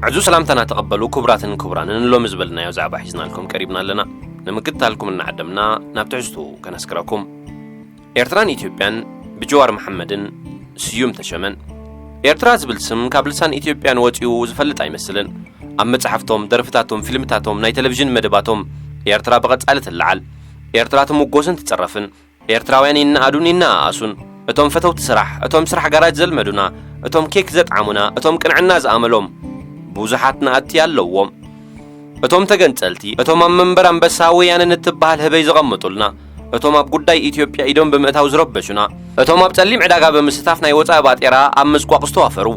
ዕዙ ሰላምታና ተቐበሉ። ክቡራትን ክቡራንን፣ ሎሚ ዝበልናዮ ዛዕባ ሒዝናልኩም ቀሪብና ኣለና። ንምክትታልኩም እናዓደምና ናብ ትሕዝቱ ከነስክረኩም። ኤርትራን ኢትዮጵያን፣ ብጀዋር መሓመድን ስዩም ተሸመን። ኤርትራ ዝብል ስም ካብ ልሳን ኢትዮጵያን ወጺኡ ዝፈልጥ ኣይመስልን። ኣብ መጻሕፍቶም፣ ደርፍታቶም፣ ፊልምታቶም፣ ናይ ቴሌቪዥን መደባቶም ኤርትራ ብቐጻሊ ትለዓል። ኤርትራ ትምጎስን ትጽረፍን። ኤርትራውያን ይነኣዱን ይነኣኣሱን። እቶም ፈተውቲ ስራሕ፣ እቶም ስራሕ ጋራጅ ዘልመዱና፣ እቶም ኬክ ዘጥዓሙና፣ እቶም ቅንዕና ዝኣመሎም ብዙሓት ነኣድቲ ኣለዎም። እቶም ተገንጸልቲ፣ እቶም ኣብ መንበር ኣንበሳ ወያነ ንትበሃል ህበይ ዘቐምጡልና፣ እቶም ኣብ ጉዳይ ኢትዮጵያ ኢዶም ብምእታው ዝረበሹና፣ እቶም ኣብ ጸሊም ዕዳጋ ብምስታፍ ናይ ወጻኢ ባጤራ ኣብ ምጽቋቕ ዝተዋፈሩ፣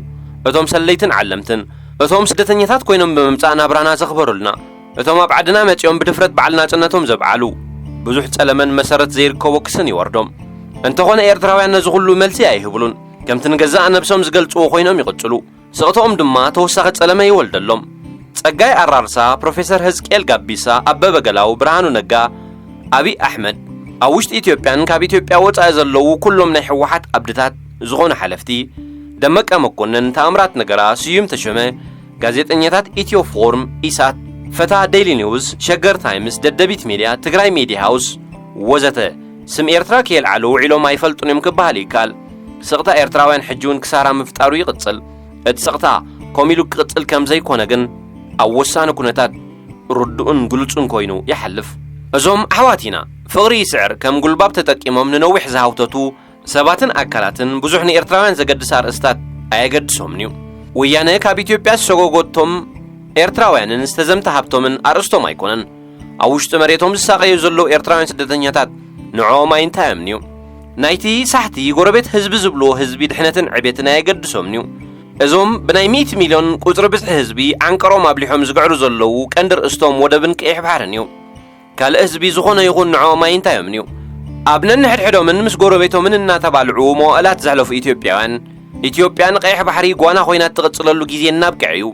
እቶም ሰለይትን ዓለምትን፣ እቶም ስደተኛታት ኮይኖም ብምምጻእ ናብራና ዘኽበሩልና፣ እቶም ኣብ ዓድና መጺኦም ብድፍረት በዓል ናጽነቶም ዘብዓሉ፣ ብዙሕ ጸለመን መሰረት ዘይርከቦ ክስን ይወርዶም። እንተኾነ ኤርትራውያን ነዚ ኩሉ መልሲ ኣይህብሉን። ከምቲ ንገዛእ ነብሶም ዝገልጽዎ ኮይኖም ይቕጽሉ። ስቕተኦም ድማ ተወሳኺ ጸለመ ይወልደሎም። ጸጋይ ኣራርሳ፣ ፕሮፌሰር ህዝቅኤል ጋቢሳ፣ ኣበበ ገላው፣ ብርሃኑ ነጋ፣ ኣብይ ኣሕመድ፣ ኣብ ውሽጢ ኢትዮጵያን ካብ ኢትዮጵያ ወጻኢ ዘለዉ ኩሎም ናይ ህወሓት ኣብድታት ዝኾኑ ሓለፍቲ፣ ደመቀ መኮነን፣ ተኣምራት ነገራ፣ ስዩም ተሾመ፣ ጋዜጠኛታት ኢትዮ ፎርም፣ ኢሳት፣ ፈታ፣ ዴይሊ ኒውስ፣ ሸገር ታይምስ፣ ደደቢት ሚድያ፣ ትግራይ ሚድያ ሃውስ ወዘተ ስም ኤርትራ ከየልዓሉ ውዒሎም ኣይፈልጡን እዮም ክበሃል ይከኣል። ስቕታ ኤርትራውያን ሕጂ እውን ክሳራ ምፍጣሩ ይቕጽል። እቲ ስቕታ ከምኡ ኢሉ ክቕጽል ከም ዘይኮነ ግን ኣብ ወሳኒ ኩነታት ርዱእን ግሉጽን ኮይኑ ይሓልፍ። እዞም ኣሕዋት ኢና፣ ፍቕሪ ይስዕር፣ ከም ጉልባብ ተጠቂሞም ንነዊሕ ዝሃውተቱ ሰባትን ኣካላትን ብዙሕ ንኤርትራውያን ዘገድስ ኣርእስታት ኣየገድሶምን እዩ። ወያነ ካብ ኢትዮጵያ ዝሰጎጎቶም ኤርትራውያንን ዝተዘምተ ሃብቶምን ኣርእስቶም ኣይኮነን። ኣብ ውሽጢ መሬቶም ዝሳቐዩ ዘለዉ ኤርትራውያን ስደተኛታት ንዕኦም ኣይንታዮምን እዩ። ናይቲ ሳሕቲ ጎረቤት ህዝቢ ዝብልዎ ህዝቢ ድሕነትን ዕቤትን ኣየገድሶምን እዩ። እዞም ብናይ ሚእቲ ሚልዮን ቁጽሪ ብዝሒ ህዝቢ ዓንቀሮም ኣብሊሖም ዝግዕሩ ዘለዉ ቀንዲ ርእስቶም ወደብን ቀይሕ ባሕርን እዩ። ካልእ ህዝቢ ዝኾነ ይኹን ንዕኦም ኣይንታዮምን እዩ። ኣብ ነንሕድሕዶምን ምስ ጎረቤቶምን እናተባልዑ መዋእላት ዘሕለፉ ኢትዮጵያውያን፣ ኢትዮጵያ ንቀይሕ ባሕሪ ጓና ኮይና እትቕጽለሉ ግዜ እናብቅዐ እዩ።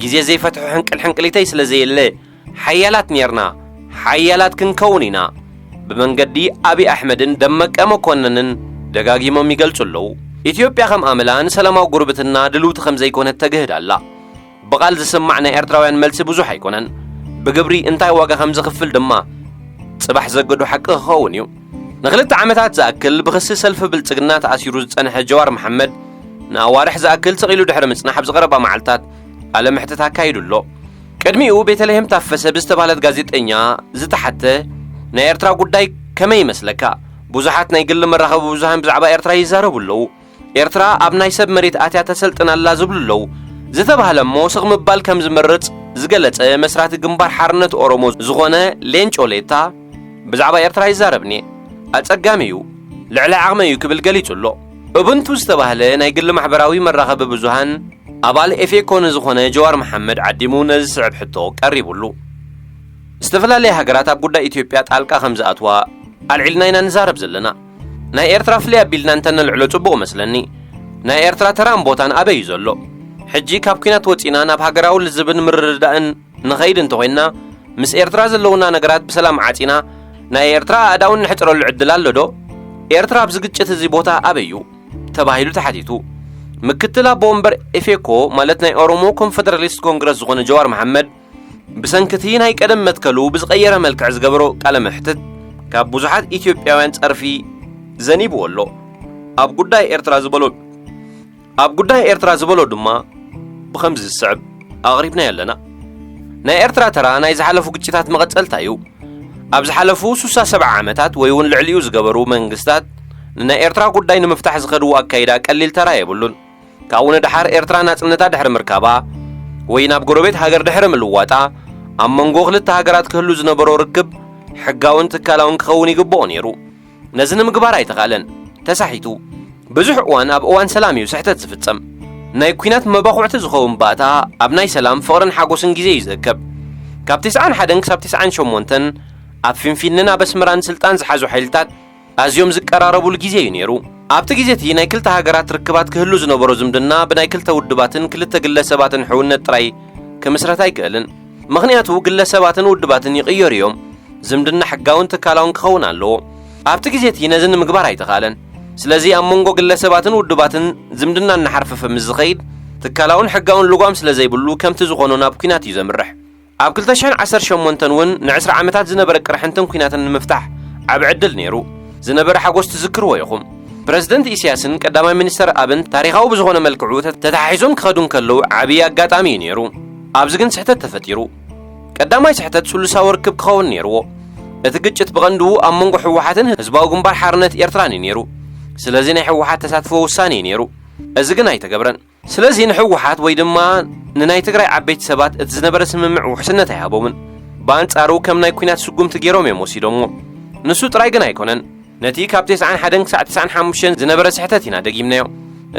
ግዜ ዘይፈትሖ ሕንቅል ሕንቅሊተይ ስለ ዘየለ፣ ሓያላት ኔርና፣ ሓያላት ክንከውን ኢና። ብመንገዲ ኣብይ ኣሕመድን ደመቀ መኮነንን ደጋጊሞም ይገልጹ ኣለዉ። ኢትዮጵያ ከም ኣመላ ንሰላማዊ ጉርብትና ድልውቲ ከም ዘይኮነት ተግህድ ኣላ። ብቓል ዝስማዕ ናይ ኤርትራውያን መልሲ ብዙሕ ኣይኮነን። ብግብሪ እንታይ ዋጋ ከም ዝኽፍል ድማ ጽባሕ ዘገዶ ሓቂ ክኸውን እዩ። ንኽልተ ዓመታት ዝኣክል ብኽሲ ሰልፊ ብልጽግና ተኣሲሩ ዝጸንሐ ጀዋር መሓመድ፣ ንኣዋርሕ ዝኣክል ስቕ ኢሉ ድሕሪ ምጽናሕ፣ ኣብዚ ቀረባ መዓልታት ቃለ መሕትት ኣካይዱ ኣሎ። ቅድሚኡ ቤተልሔም ታፈሰ ብዝተባህለት ጋዜጠኛ ዝተሓተ ናይ ኤርትራ ጉዳይ ከመይ ይመስለካ? ብዙሓት ናይ ግሊ መራኸቢ ብዙሃን ብዛዕባ ኤርትራ ይዛረቡ ኣለዉ። ኤርትራ ኣብ ናይ ሰብ መሬት ኣትያ ተሰልጥን ኣላ ዝብሉ ኣለዉ። ዝተባህለ እሞ ስቕ ምባል ከም ዝመርጽ ዝገለጸ መስራቲ ግንባር ሓርነት ኦሮሞ ዝኾነ ሌንጮ ሌታ፣ ብዛዕባ ኤርትራ ይዛረብኒ፣ ኣጸጋሚ እዩ፣ ልዕሊ ዓቕመይ እዩ ክብል ገሊጹ ኣሎ። ኡቡንቱ ዝተባህለ ናይ ግሊ ማሕበራዊ መራኸቢ ብዙሃን ኣባል ኤፌኮ ንዝኾነ ጀዋር መሓመድ ዓዲሙ ነዚ ዝስዕብ ሕቶ ቀሪቡሉ። ዝተፈላለያ ሃገራት ኣብ ጉዳይ ኢትዮጵያ ጣልቃ ከም ዝኣትዋ ኣልዒልና ኢና ንዛረብ ዘለና። ናይ ኤርትራ ፍልይ ኣቢልና እንተነልዕሎ ጽቡቕ መስለኒ። ናይ ኤርትራ ተራን ቦታን ኣበይ እዩ ዘሎ? ሕጂ ካብ ኲናት ወጺና ናብ ሃገራዊ ልዝብን ምርድዳእን ንኸይድ እንተኾይንና፣ ምስ ኤርትራ ዘለውና ነገራት ብሰላም ዓጺና፣ ናይ ኤርትራ ኣእዳው እንሕጽረሉ ዕድል ኣሎ ዶ? ኤርትራ ኣብዚ ግጭት እዚ ቦታ ኣበይ እዩ? ተባሂሉ ተሓቲቱ። ምክትል ኣቦ ወንበር ኤፌኮ፣ ማለት ናይ ኦሮሞ ኮንፈደራሊስት ኮንግረስ ዝኾነ ጀዋር መሓመድ፣ ብሰንኪ እቲ ናይ ቀደም መትከሉ ብዝቐየረ መልክዕ ዝገበሮ ቃለ መሕትት፣ ካብ ብዙሓት ኢትዮጵያውያን ጸርፊ ዘኒብዎ ኣሎ። ኣብ ጉዳይ ኤርትራ ዝበሎ ኣብ ጉዳይ ኤርትራ ዝበሎ ድማ ብኸምዚ ዝስዕብ ኣቕሪብናዮ ኣለና። ናይ ኤርትራ ተራ ናይ ዝሓለፉ ግጭታት መቐጸልታ እዩ። ኣብ ዝሓለፉ ሱሳ ሰብዓ ዓመታት ወይ እውን ልዕሊኡ ዝገበሩ መንግስታት ንናይ ኤርትራ ጉዳይ ንምፍታሕ ዝኸድዎ ኣካይዳ ቀሊል ተራ የብሉን። ካብኡ ንደሓር ኤርትራ ናጽነታ ድሕሪ ምርካባ ወይ ናብ ጎረቤት ሃገር ድሕሪ ምልዋጣ፣ ኣብ መንጎ ክልተ ሃገራት ክህሉ ዝነበሮ ርክብ ሕጋውን ትካላውን ክኸውን ይግብኦ ነይሩ። ነዚ ንምግባር ኣይተኻእለን፣ ተሳሒቱ። ብዙሕ እዋን ኣብ እዋን ሰላም እዩ ስሕተት ዝፍጸም። ናይ ኲናት መባኹዕቲ ዝኸውን ባእታ ኣብ ናይ ሰላም፣ ፍቕርን ሓጎስን ግዜ እዩ ዝእከብ። ካብ ትስዓን ሓደን ክሳብ ትስዓን ሸሞንተን ኣብ ፊንፊንን ኣብ ኣስመራን ስልጣን ዝሓዙ ሓይልታት ኣዝዮም ዝቀራረቡሉ ግዜ እዩ ነይሩ። ኣብቲ ግዜ እቲ ናይ ክልተ ሃገራት ርክባት ክህሉ ዝነበሮ ዝምድና ብናይ ክልተ ውድባትን ክልተ ግለሰባትን ሕውነት ጥራይ ክምስረት ኣይክእልን። ምኽንያቱ ግለሰባትን ውድባትን ይቕየሩ እዮም። ዝምድና ሕጋውን ትካላውን ክኸውን ኣለዎ። ኣብቲ ግዜ እቲ ነዚ ንምግባር ኣይተኻእለን። ስለዚ ኣብ መንጎ ግለሰባትን ውድባትን ዝምድና እናሓርፈፈ ምስ ዝኸይድ፣ ትካላውን ሕጋውን ልጓም ስለ ዘይብሉ ከምቲ ዝኾኖ ናብ ኲናት እዩ ዘምርሕ። ኣብ ክልተ ሽሕን ዓሰርተ ሸሞንተን እውን ንዕስራ ዓመታት ዝነበረ ቅርሕንትን ኲናትን ንምፍታሕ ዓቢ ዕድል ነይሩ። ዝነበረ ሓጎስ ትዝክርዎ ኢኹም። ፕረዚደንት ኢሳያስን ቀዳማይ ሚኒስተር ኣብን ታሪኻዊ ብዝኾነ መልክዑ ተ-፣ ተተሓሒዞም ክኸዱ እንከለዉ ዓቢ ኣጋጣሚ እዩ ነይሩ። ኣብዚ ግን ስሕተት ተፈጢሩ። ቀዳማይ ስሕተት ስሉሳዊ ርክብ ክኸውን ነይርዎ። እቲ ግጭት ብቐንዱ ኣብ መንጎ ህወሓትን ህዝባዊ ግንባር ሓርነት ኤርትራን እዩ ነይሩ። ስለዚ ናይ ህወሓት ተሳትፎ ውሳኔ እዩ ነይሩ። እዚ ግን ኣይተገብረን። ስለዚ ንህወሓት ወይ ድማ ንናይ ትግራይ ዓበይቲ ሰባት እቲ ዝነበረ ስምምዕ ውሕስነት ኣይሃቦምን። ብኣንጻሩ ከም ናይ ኲናት ስጉምቲ ገይሮም እዮም ወሲዶምዎ። ንሱ ጥራይ ግን ኣይኮነን። ነቲ ካብ ተስዓን ሓደን ክሳዕ ተስዓን ሓሙሽተን ዝነበረ ስሕተት ኢና ደጊምናዮ።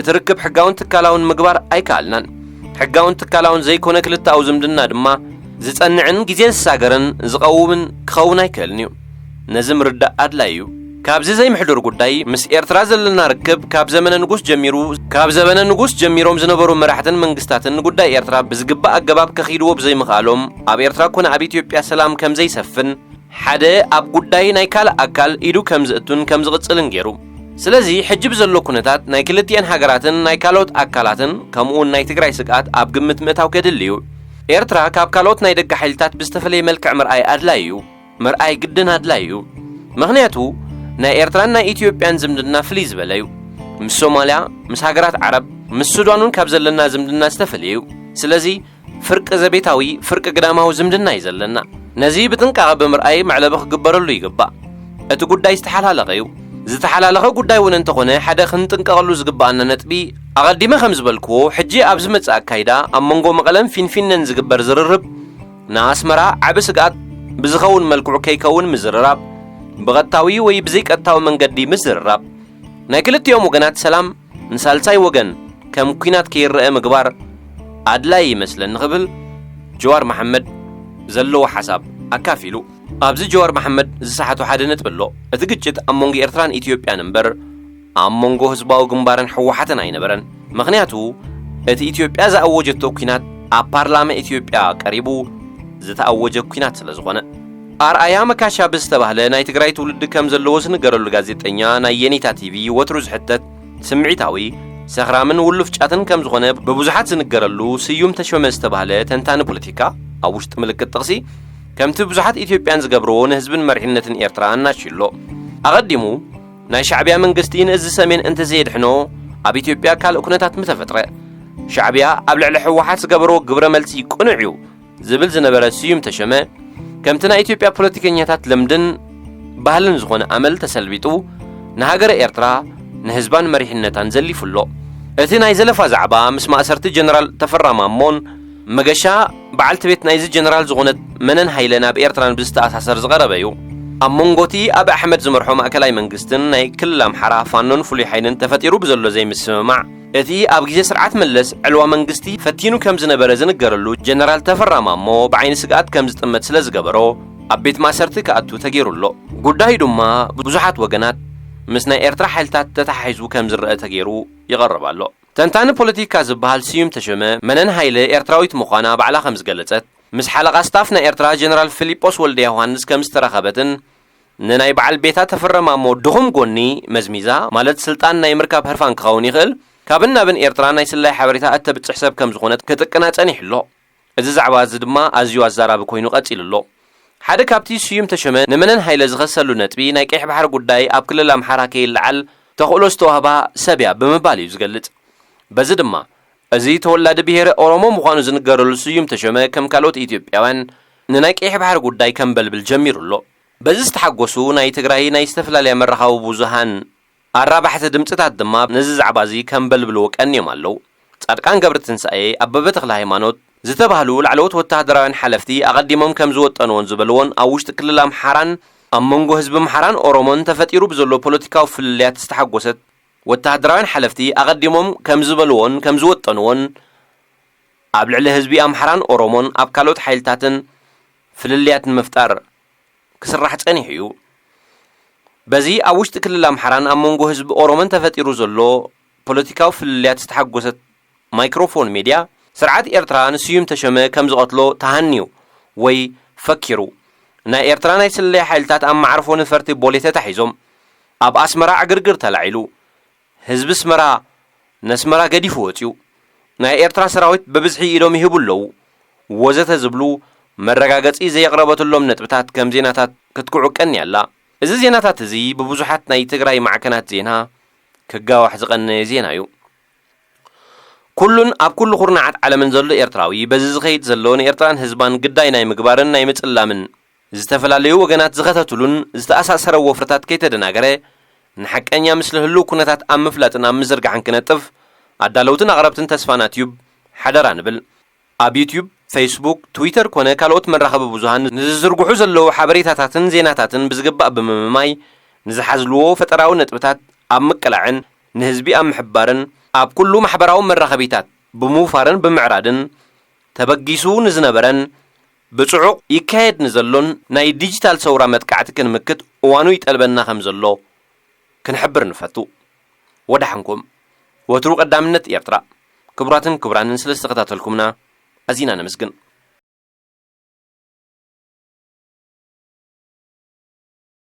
እቲ ርክብ ሕጋውን ትካላውን ምግባር ኣይከኣልናን። ሕጋውን ትካላውን ዘይኮነ ክልተኣዊ ዝምድና ድማ ዝጸንዕን ግዜ ዝሳገርን ዝቐውምን ክኸውን ኣይክእልን እዩ። ነዚ ምርዳእ ኣድላዪ እዩ። ካብዚ ዘይምሕዱር ጉዳይ ምስ ኤርትራ ዘለና ርክብ ካብ ዘመነ ንጉስ ጀሚሩ፣ ካብ ዘመነ ንጉስ ጀሚሮም ዝነበሩ መራሕትን መንግስታትን ንጉዳይ ኤርትራ ብዝግባእ ኣገባብ ከኺድዎ ብዘይምኽኣሎም፣ ኣብ ኤርትራ ኮነ ኣብ ኢትዮጵያ ሰላም ከም ዘይሰፍን፣ ሓደ ኣብ ጉዳይ ናይ ካልእ ኣካል ኢዱ ከም ዝእቱን ከም ዝቕጽልን ገይሩ። ስለዚ ሕጂ ብዘሎ ኩነታት ናይ ክልቲኤን ሃገራትን ናይ ካልኦት ኣካላትን ከምኡውን ናይ ትግራይ ስግኣት ኣብ ግምት ምእታው ከድሊ እዩ። ኤርትራ ካብ ካልኦት ናይ ደገ ሓይልታት ብዝተፈለየ መልክዕ ምርኣይ ኣድላዪ እዩ። ምርኣይ ግድን ኣድላዪ እዩ። ምኽንያቱ ናይ ኤርትራን ናይ ኢትዮጵያን ዝምድና ፍልይ ዝበለ እዩ። ምስ ሶማልያ፣ ምስ ሃገራት ዓረብ፣ ምስ ሱዳን እውን ካብ ዘለና ዝምድና ዝተፈለየ እዩ። ስለዚ ፍርቂ ዘቤታዊ፣ ፍርቂ ግዳማዊ ዝምድና እዩ ዘለና። ነዚ ብጥንቃቐ ብምርኣይ መዕለቢ ክግበረሉ ይግባእ። እቲ ጉዳይ ዝተሓላለኸ እዩ። ዝተሓላለኸ ጉዳይ እውን እንተኾነ ሓደ ክንጥንቀቐሉ ዝግባኣና ነጥቢ፣ ኣቐዲመ ከም ዝበልክዎ፣ ሕጂ ኣብ ዝመጽእ ኣካይዳ ኣብ መንጎ መቐለን ፊንፊነን ዝግበር ዝርርብ ንኣስመራ ዓቢ ስግኣት ብዝኸውን መልክዑ ከይከውን ምዝርራብ፣ ብቐጥታዊ ወይ ብዘይቀጥታዊ መንገዲ ምዝርራብ፣ ናይ ክልቲኦም ወገናት ሰላም ንሳልሳይ ወገን ከም ኲናት ከይረአ ምግባር ኣድላዪ ይመስለኒ ክብል ጀዋር መሓመድ ዘለዎ ሓሳብ ኣካፊሉ። ኣብዚ ጀዋር መሓመድ ዝሰሓቶ ሓደ ነጥቢ ኣሎ። እቲ ግጭት ኣብ መንጎ ኤርትራን ኢትዮጵያን እምበር ኣብ መንጎ ህዝባዊ ግንባርን ህወሓትን ኣይነበረን። ምኽንያቱ እቲ ኢትዮጵያ ዝኣወጀቶ ኲናት ኣብ ፓርላማ ኢትዮጵያ ቀሪቡ ዝተኣወጀ ኲናት ስለ ዝኾነ። ኣርኣያ መካሻ ብዝተባህለ ናይ ትግራይ ትውልዲ ከም ዘለዎ ዝንገረሉ ጋዜጠኛ ናይ የኔታ ቲቪ ወትሩ ዝሕተት፣ ስምዒታዊ፣ ሰኽራምን ውሉፍ ጫትን ከም ዝኾነ ብብዙሓት ዝንገረሉ ስዩም ተሾመ ዝተባህለ ተንታኒ ፖለቲካ፣ ኣብ ውሽጢ ምልክት ጥቕሲ፣ ከምቲ ብዙሓት ኢትዮጵያን ዝገብርዎ ንህዝብን መሪሕነትን ኤርትራ ኣናሽሎ። ኣቐዲሙ ናይ ሻዕብያ መንግስቲ ንእዚ ሰሜን እንተዘየድሕኖ ኣብ ኢትዮጵያ ካልእ ኩነታት ምተፈጥረ። ሻዕብያ ኣብ ልዕሊ ህወሓት ዝገበርዎ ግብረ መልሲ ቅኑዕ እዩ ዝብል ዝነበረ ስዩም ተሸመ፣ ከምቲ ናይ ኢትዮጵያ ፖለቲከኛታት ልምድን ባህልን ዝኾነ ኣመል ተሰልቢጡ፣ ንሃገረ ኤርትራ፣ ንህዝባን መሪሕነታን ዘሊፉ ኣሎ። እቲ ናይ ዘለፋ ዛዕባ ምስ ማእሰርቲ ጀነራል ተፈራ ማሞን መገሻ በዓልቲ ቤት ናይዚ ጀነራል ዝኾነት መነን ሃይለ ናብ ኤርትራን ብዝተኣሳሰር ዝቐረበ እዩ። ኣብ መንጎቲ ኣብ ኣሕመድ ዝመርሖ ማእከላይ መንግስትን ናይ ክልል ኣምሓራ ፋኖን ፍሉይ ሓይልን ተፈጢሩ ብዘሎ ዘይምስምማዕ፣ እቲ ኣብ ግዜ ስርዓት መለስ ዕልዋ መንግስቲ ፈቲኑ ከም ዝነበረ ዝንገረሉ ጀነራል ተፈራ ማሞ ብዓይኒ ስግኣት ከም ዝጥመት ስለ ዝገበሮ፣ ኣብ ቤት ማእሰርቲ ክኣቱ ተገይሩ ኣሎ። ጉዳዩ ድማ ብዙሓት ወገናት ምስ ናይ ኤርትራ ሓይልታት ተተሓሒዙ ከም ዝረአ ተገይሩ ይቐርብ ኣሎ። ተንታኒ ፖለቲካ ዝበሃል ስዩም ተሸመ፣ መነን ሃይለ ኤርትራዊት ምዃና ባዕላ ከም ዝገለጸት፣ ምስ ሓለቓ ስታፍ ናይ ኤርትራ ጀነራል ፊሊጶስ ወልደ ዮሃንስ ከም ዝተራኸበትን ንናይ በዓል ቤታ ተፈራ ማሞ ድኹም ጎኒ መዝሚዛ፣ ማለት ስልጣን ናይ ምርካብ ህርፋን ክኸውን ይኽእል፣ ካብን ናብን ኤርትራ ናይ ስለያ ሓበሬታ እተብጽሕ ሰብ ከም ዝኾነት ክጥቅና ጸኒሑ ኣሎ። እዚ ዛዕባ እዚ ድማ ኣዝዩ ኣዛራቢ ኮይኑ ቀጺሉ ኣሎ። ሓደ ካብቲ ስዩም ተሸመ ንመነን ሃይለ ዝኸሰሉ ነጥቢ ናይ ቀይሕ ባሕሪ ጉዳይ ኣብ ክልል ኣምሓራ ከይለዓል ተኽእሎ ዝተዋህባ ሰብ እያ ብምባል እዩ ዝገልጽ። በዚ ድማ እዚ ተወላዲ ብሄረ ኦሮሞ ምዃኑ ዝንገረሉ ስዩም ተሸመ ከም ካልኦት ኢትዮጵያውያን ንናይ ቀይሕ ባሕሪ ጉዳይ ከንበልብል ጀሚሩ ኣሎ። በዚ ዝተሓጎሱ ናይ ትግራይ ናይ ዝተፈላለያ መራኸቢ ብዙሃን ኣራባሕቲ ድምፅታት ድማ ነዚ ዛዕባ እዚ ከንበልብልዎ ቀንዮም ኣለዉ። ጻድቃን ገብረትንሳኤ፣ ኣበበ ተኽለ ሃይማኖት ዝተባህሉ ላዕለዎት ወተሃደራውያን ሓለፍቲ ኣቐዲሞም ከም ዝወጠንዎን ዝበልዎን ኣብ ውሽጢ ክልል ኣምሓራን ኣብ መንጎ ህዝቢ ኣምሓራን ኦሮሞን ተፈጢሩ ብዘሎ ፖለቲካዊ ፍልልያት ዝተሓጎሰት ወተሃደራውያን ሓለፍቲ ኣቐዲሞም ከም ዝበልዎን ከም ዝወጠንዎን ኣብ ልዕሊ ህዝቢ ኣምሓራን ኦሮሞን ኣብ ካልኦት ሓይልታትን ፍልልያት ንምፍጣር ክስራሕ ጸኒሑ እዩ። በዚ ኣብ ውሽጢ ክልል ኣምሓራን ኣብ መንጎ ህዝቢ ኦሮሞን ተፈጢሩ ዘሎ ፖለቲካዊ ፍልልያት ዝተሓጎሰት ማይክሮፎን ሜድያ፣ ስርዓት ኤርትራ ንስዩም ተሸመ ከም ዝቐትሎ ተሃንዩ ወይ ፈኪሩ። ናይ ኤርትራ ናይ ስለያ ሓይልታት ኣብ መዓርፎ ነፈርቲ ቦሌ ተታሒዞም። ኣብ ኣስመራ ዕግርግር ተላዒሉ። ህዝቢ ኣስመራ ነስመራ ገዲፉ ወጺኡ። ናይ ኤርትራ ሰራዊት ብብዝሒ ኢዶም ይህቡ ኣለዉ፣ ወዘተ ዝብሉ መረጋገጺ ዘየቕረበትሎም ነጥብታት ከም ዜናታት ክትኩዑ ቀንያ ኣላ። እዚ ዜናታት እዚ ብብዙሓት ናይ ትግራይ ማዕከናት ዜና ክጋዋሕ ዝቐነየ ዜና እዩ። ኩሉን ኣብ ኩሉ ኩርናዓት ዓለምን ዘሎ ኤርትራዊ በዚ ዝኸይድ ዘሎ ንኤርትራን ህዝባን ግዳይ ናይ ምግባርን ናይ ምጽላምን ዝተፈላለዩ ወገናት ዝኸተትሉን ዝተኣሳሰረ ወፍርታት ከይተደናገረ ንሓቀኛ ምስሊ ህሉው ኩነታት ኣብ ምፍላጥን ኣብ ምዝርጋሕን ክነጥፍ ኣዳለውትን ኣቕረብትን ተስፋና ቲዩብ ሓደራ ንብል። ኣብ ዩቲዩብ፣ ፌስቡክ፣ ትዊተር ኮነ ካልኦት መራኸቢ ብዙሃን ንዝዝርግሑ ዘለዉ ሓበሬታታትን ዜናታትን ብዝግባእ ብምምማይ ንዝሓዝልዎ ፈጠራዊ ነጥብታት ኣብ ምቅላዕን ንህዝቢ ኣብ ምሕባርን ኣብ ኩሉ ማሕበራዊ መራኸቢታት ብምውፋርን ብምዕራድን ተበጊሱ ንዝነበረን ብጽዑቕ ይካየድ ንዘሎን ናይ ዲጂታል ሰውራ መጥቃዕቲ ክንምክት እዋኑ ይጠልበና ከም ዘሎ ክንሕብር ንፈቱ። ወደሓንኩም። ወትሩ ቀዳምነት ኤርትራ። ክቡራትን ክቡራንን ስለ ዝተኸታተልኩምና ኣዚና ነመስግን።